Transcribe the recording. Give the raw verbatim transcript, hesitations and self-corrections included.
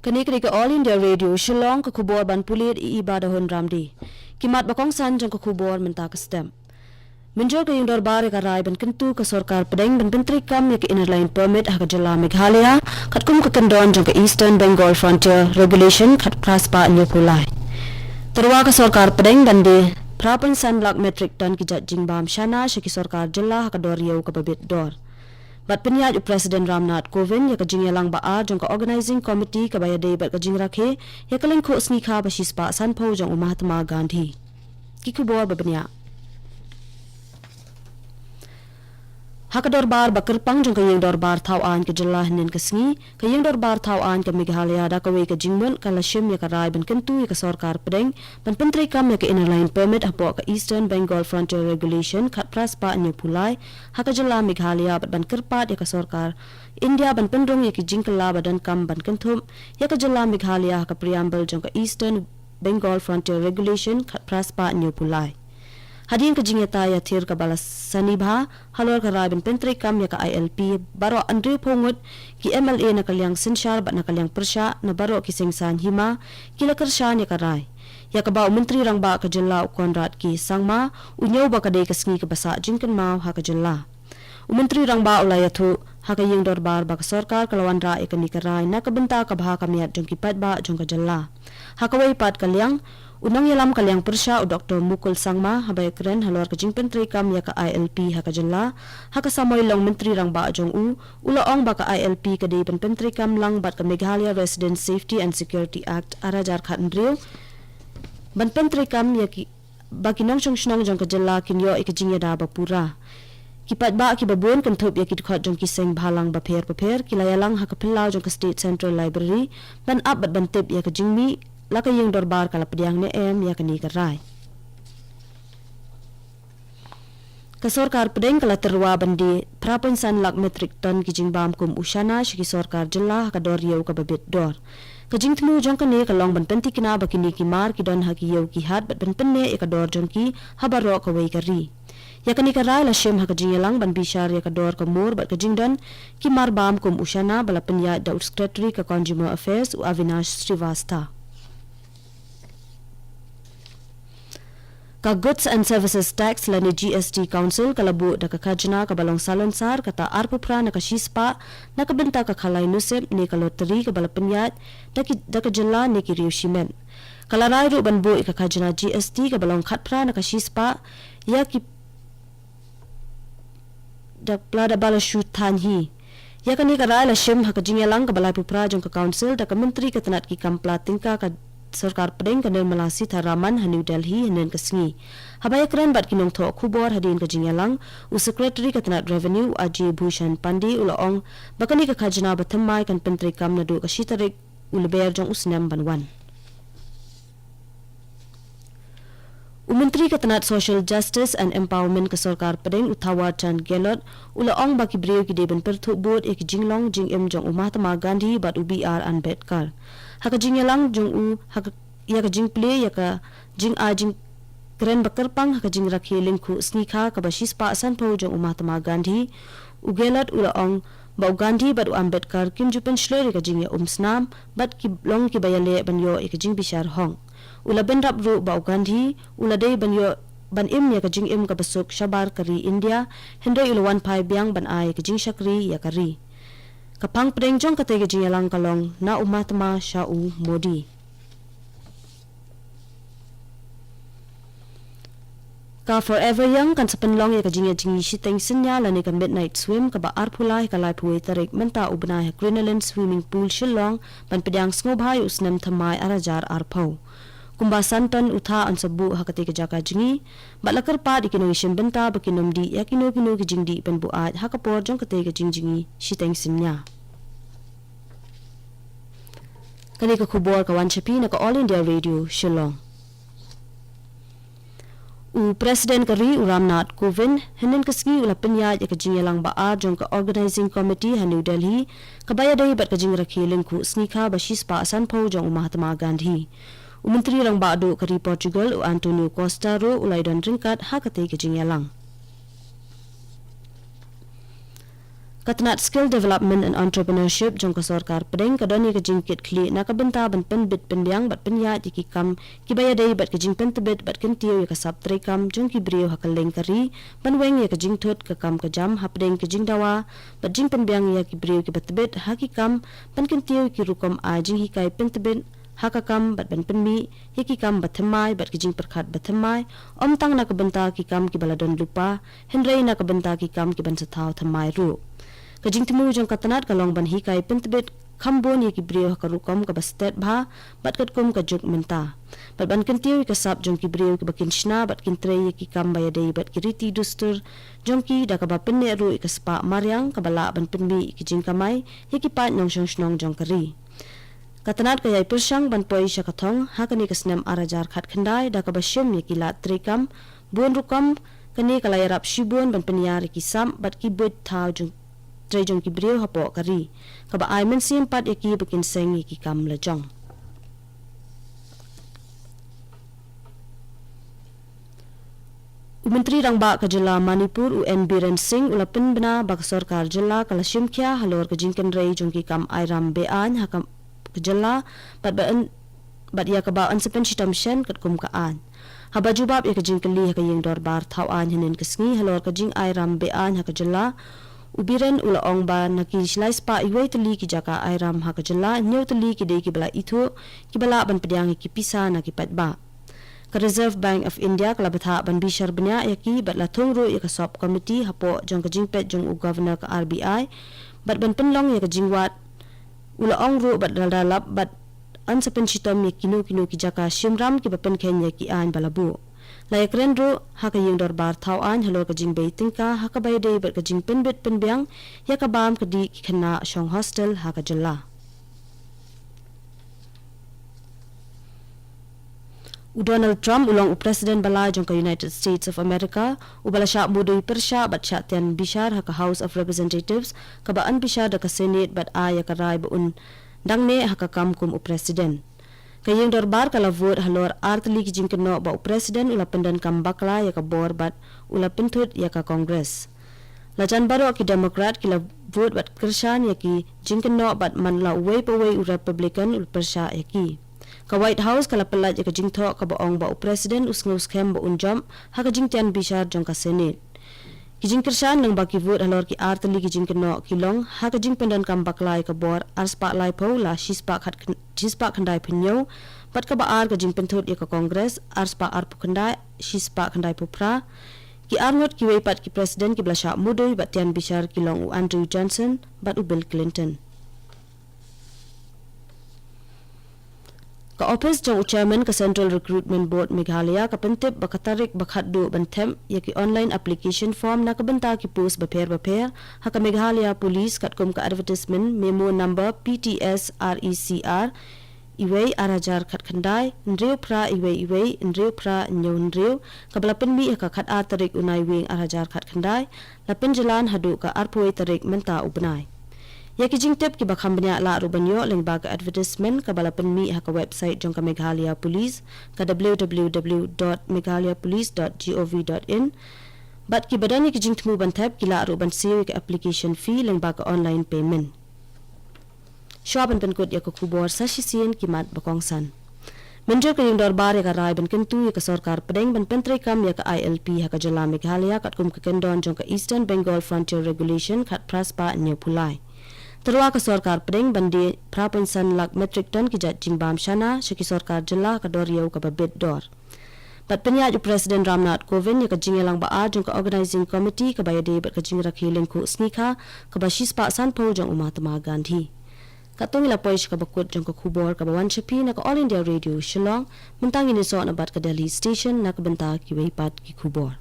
Kane ka dei ka All India Radio Shillong, ka khubor ban pule da i Iba Dahun Ramdi. Ki mat ba kongsan jong ka khubor mynta ka step. Mynjur ka ïing dorbar ïa ka rai ban kyntu ka sorkar pdeng ban pyntreikam ïa ka Inner Line Permit ha ka jylla Meghalaya, katkum ka kyndon jong ka Eastern Bengal Frontier Regulation khatphra spah hynñiewphew lai. Tyrwa ka sorkar pdeng ban die phra point san lak metric ton ki jait jingbam shana sha ki sorkar jylla ha ka dor ïew kaba bit dor. Bad pynïaid u President Ramnath Kovind ïa ka jingïalang ba ar jong ka Organizing Committee kaba ïadei bad ka jingrakhe ïa ka lyngkhuh sngikha ba shispah sanphew jong u Mahatma Gandhi. Ki khubor ba bniah. Ha ka dorbar ba kyrpang jong ka ïing dorbar thaw aiñ ka jylla hynnin ka sngi, ka ïing dorbar thaw aiñ ka Meghalaya da kawei ka jingmut ka la shim ïa ka rai ban kyntu ïa ka sorkar pdeng ban pyntreikam ïa ka Inner Line Permit hapoh ka Eastern Bengal Frontier Regulation khatphra spah hynñiewphew lai ha ka jylla Meghalaya bad ban kyrpad ïa ka sorkar India ban pynrung ïa ki jingkylla ba donkam ban kynthup ïa ka jylla Meghalaya ha ka Preamble jong ka Eastern Bengal Frontier Regulation khatphra spah hynñiewphew lai. Hadien ka jingïatai ïathir kaba la sani bha halor ka rai ban pyntreikam ïa ka I L P, baroh hynriewphew ngut ki M L A na ka liang synshar bad na ka liang pyrshah na baroh ki seng saiñ hima ki la kyrshan ïa ka rai, ïa kaba u Myntri Rangbah ka jylla u Conrad K Sangma u ñiew ba ka dei ka sngi kaba sah jingkynmaw ha ka jylla. U Myntri Rangbah u la ïathuh ha ka ïing dorbar ba ka sorkar ka la wanrah ïa kane ka rai na ka bynta ka bha ka miat jong ki paidbah jong ka jylla. Ha kawei pat ka liang, u nongïalam ka liang pyrshah u Doktor Mukul Sangma, haba ïakren halor ka jingpyntreikam ïa ka I L P ha ka jylla, ha ka samoi long Myntri Rangbah jong u, u la ong ba ka I L P ka dei ban pyntreikam lang bad ka Meghalaya Residents Safety and Security Act ar hajar khathynriew ban pyntreikam ïa ki ba ki nongshong shnong jong ka jylla kin ïoh ïa ka jingïada ba pura. Ki paidbah kiba bun kynthup ïa ki dkhot jong ki seng bhalang bapher bapher ki la ïalang ha ka phyllaw jong ka State Central Library ban ap bad ban tip ïa ka jingmih la ka ïing dorbar ka la pdiang ne em ïa kane ka rai. Ka sorkar pdeng ka la tyrwa ban die phra point san lak metric ton ki jingbam kum u shana sha ki sorkar jylla ha ka dor ïew kaba bit dor. Ka jingthmu jong kane ka long ban pynthikna ba kine ki mar ki don ha ki ïew ki hat bad ban pynneh ïa ka dor jong ki ha baroh kawei ka ri. Ïa kane ka rai la shim ha ka jingïalang ban bishar ïa ka dor ka mur bad ka jingdon ki mar bam kum u shana ba la pynïaid da u Secretary ka Consumer Affairs u Avinash Srivastava. Ka Goods and Services Tax lane G S T Council ka la buh da ka khajna kaba long salonsar kata arphew phra na ka shispah na ka bynta ka khalai nusip ne ka lottery kaba la pynïaid da ki, da ka jylla ne ki riew shimet. Ka la rai ruh ban buh ïa ka khajna G S T kaba long khatphra na ka shispah ïa ki da pla da ba la shu than hi. Ïa kane ka rai la shim ha ka jingïalang kaba laiphew phra jong ka Council da ka Myntri ka tnat ki kam pla tyngka ka sorkar pdeng ka Nirmala Sitharaman ha New Delhi hynnin ka sngi. Haba ïakren bad ki nongthoh khubor hadien ka jingïalang, u Secretary ka tnat Revenue u Ajay Bhushan Pandey u la ong ba kane ka khajna ba thymmai kan pyntreikam naduh ka shi tarik u Lber jong u snem ban wan. U Myntri ka tnat Social Justice and Empowerment ka sorkar pdeng u Thawar Chand Gehlot u la ong ba ki briew ki dei ban pyrthuh bud ïa ki jinglong jingim jong u Mahatma Gandhi bad u B R Ambedkar. Ha ka jingïalang jong u ha ka, ïa ka jingplie ïa ka jingai jingkren ba kyrpang ha ka jingrakhe lyngkhuh sngikha kaba shispah sanphew jong u Mahatma Gandhi, u Gehlot u la ong ba u Gandhi bad u Ambedkar kim ju pynshlur ïa ka jingïaumsnam bad ki long kiba ïaleh ban ïoh ïa ka jingbishar hok. U la bynrap ruh ba u Gandhi u la dei ban ïoh ban im ïa ka jingim kaba suk shabar ka ri India, hynrei u la wan phai biang ban ai ïa ka jingshakri ïa ka ri. Ka phang pdeng jong katei ka jingïalang ka long Na u Mahatma sha u Modi. Ka Forever Young kan sa pynlong ïa ka jingïaid jingïaid shiteng synñia lane ka midnight swim kaba arphew lai ha ka laiphew wei tarik mynta u bnai ha Crinoline Swimming Pool Shillong ban pdiang sngewbha ïa u snem thymmai ar hajar arphew. Kumba san ton u thah yn sa buh ha katei ka jaka jngi bad la kyrpad ïa ki nongïashim bynta ba kin ym dih ïa kino kino ki jingdih pynbuaid ha ka por jong katei ka jingjngi shiteng synñia. Kane ka khubor ka wan sha phi na ka All India Radio Shillong. U President ka ri u Ramnath Kovind hynnin ka sngi u la pynïaid ïa ka jingïalang ba ar jong ka Organizing Committee ha New Delhi kaba ïadei bad ka jingrakhe lyngkhuh sngikha ba shispah sanphew jong u Mahatma Gandhi. U Myntri Rangbah Duh ka ri Portugal u Antonio Costa ruh u la ïadon ryngkat ha katei ka jingïalang. Ka tnat Skill Development and Entrepreneurship jong ka sorkar pdeng ka don ïa ka jingkitkhlieh na ka bynta ban pynbit pynbiang bad pynïaid ïa ki kam kiba ïadei bad ka jingpyntbit bad kyntiew ïa ka sap treikam jong ki briew ha kylleng ka ri, ban weng ïa ka jingthut ka kam ka jam hapdeng ka jingdawa bad jingpynbiang ïa ki briew kiba tbit ha ki kam, ban kyntiew ïa ki rukom ai jinghikai pyntbit ha ka kam bad ban pynmih ïa ki kam ba thymmai bad ki jingpyrkhat ba thymmai, ym tang na ka bynta ki kam kiba la don lypa, hynrei na ka bynta ki kam kiban sa thaw thymmai ruh. Ka jingthmu jong ka tnat ka long ban hikai pyntbit kham bun ïa ki briew ha ka rukom kaba stet bha bad katkum ka juk mynta, bad ban kyntiew ïa ka sap jong ki briew kiba kin shna bad kin trei ïa ki kam ba ïadei bad ki riti dustur jong ki, da kaba pynneh ruh ïa ka spah mariang kaba lah ban pynmih ïa ki jingkamai ïa ki paid nongshong shnong jong ka ri. Ka tnat ka ïai pyrshang ban poi sha ka thong ha kane ka snem ar hajar khatkhyndai da kaba shim ïa ki lad treikam bun rukom. Kane ka la ïarap shibun ban pynïar ïa ki sap bad ki buit thaw jong, trei jong ki briew hapoh ka ri, kaba ai mynsiem pat ïa ki ba kin seng ïa ki kam lajong. U Myntri Rangbah ka jylla Manipur, u N Biren Singh, u la pynbna ba ka sorkar jylla ka la shim khia halor ka jingkynrei jong ki kam airam be-aiñ ha ka, ka jylla, bad ba yn, bad ïa kaba yn sa pynshitom shen katkum ka aiñ. Haba jubab ïa ka jingkylli ha ka ïing dorbar thaw aiñ hynnin ka sngi halor ka jingairam be-aiñ ha ka jylla, u Biren u la ong ba na ki lai spah wei tylli ki jaka airam ha ka jylla, hynñiew tylli ki dei kiba la ithuh, kiba lah ban pdiang ïa ki pisa na ki paidbah. Ka Reserve Bank of India ka la bthah ban bishar bniah ïa ki bad la thung ruh ïa ka sub committee hapoh jong ka jingpeit jong u Governor ka R B I, bad ban pynlong ïa ka jingwad. U la ong ruh bad la da lap bad yn sa pynshitom ïa kino kino ki jaka shimram kiba pynkheiñ ïa ki aiñ ba la buh. La ïakren ruh ha ka ïing dorbar thaw aiñ halor ka jingbei tyngka ha kaba ïadei bad ka jingpynbit pynbiang ïa ka bam ka dih ki khynnah shong hostel ha ka jylla. U Donald Trump u long u president ba lai jong ka United States of America, uba la shah mudui pyrshah bad shah tian bishar ha ka House of Representatives, kaba yn bishar da ka Senate bad ai ïa ka rai ba un dang neh ha ka kam kum u president. Ka ïing dorbar ka la vote halor ar tylli ki jingkynnoh ba u president u la pyndonkam bakla ïa ka bor bad u la pynthut ïa ka Congress. La jan baroh ki Democrat ki la vote bad kyrshan ïa ki jingkynnoh bad man la uwei pa uwei u Republican u la pyrshah ïa ki. Ka White House ka la pyllait ïa ka jingthoh kaba ong ba u president u sngewskhem ba un jop ha ka jingtian bishar jong ka Senate. Ki jingkyrshan lyngba ki vote halor ki ar tylli ki jingkynnoh ki long ha ka jingpyndonkam bakla ïa ka bor ar spah laiphew la shi spah khat, shi spah khyndai phew hynñiew, bad kaba ar ka jingpynthut ïa ka Congress ar spah arphew khyndai, shi spah khyndaiphew phra. Ki arngut kiwei pat ki president kiba la shah mudui bad tian bishar ki long u Andrew Johnson bad u Bill Clinton. Ka ophis jong u chairman ka Central Recruitment Board Meghalaya ka pyntip ba ka tarik ba khatduh ban thep ïa ki online application form na ka bynta ki post bapher bapher ha ka Meghalaya Police katkum ka advertisement memo number P T S R E C R iwei ar hajar khatkhyndai, hynriew phra iwei iwei, hynriew phra hynñiew hynriew, kaba la pynmih ha ka khatar tarik u Naiwieng ar hajar khatkhyndai, la pynjlan haduh ka arphew tarik mynta u bnai. Ïa ki jingtip kiba kham bniah lah ruh ban ïoh lyngba ka advertisement kaba la pynmih ha ka website jong ka Meghalaya Police, ka W W W dot meghalaya police dot gov dot in. Bad kiba don ïa ki jingthmu ban thep ki lah ruh ban siew ïa ka application fee lyngba ka online payment. Shuwa ban pynkut ïa ka khubor sa shisien ki mat ba kongsan. Mynjur ka ïing dorbar ïa ka rai ban kyntu ïa ka sorkar pdeng ban pyntreikam ïa ka I L P ha ka jylla Meghalaya katkum ka kyndon jong ka Eastern Bengal Frontier Regulation khat phra spah hynñiew phew lai. Tyrwa ka sorkar pdeng ban die phra point san lak metric ton ki jait jingbam shana sha ki sorkar jylla ha ka dor ïew kaba bit dor. Bad pynïaid u President Ram Nath Kovind ïa ka jingïalang ba ar jong ka Organizing Committee kaba ïadei bad ka jingrakhe lyngkhuh sngikha kaba shi spah sanphew jong u Mahatma Gandhi. Katto ngi la poi sha kaba kut jong ka khubor kaba wan sha phi na ka All India Radio Shillong. Mynta ngin ïasoh na bad ka Delhi Station na ka bynta kiwei pat ki khubor.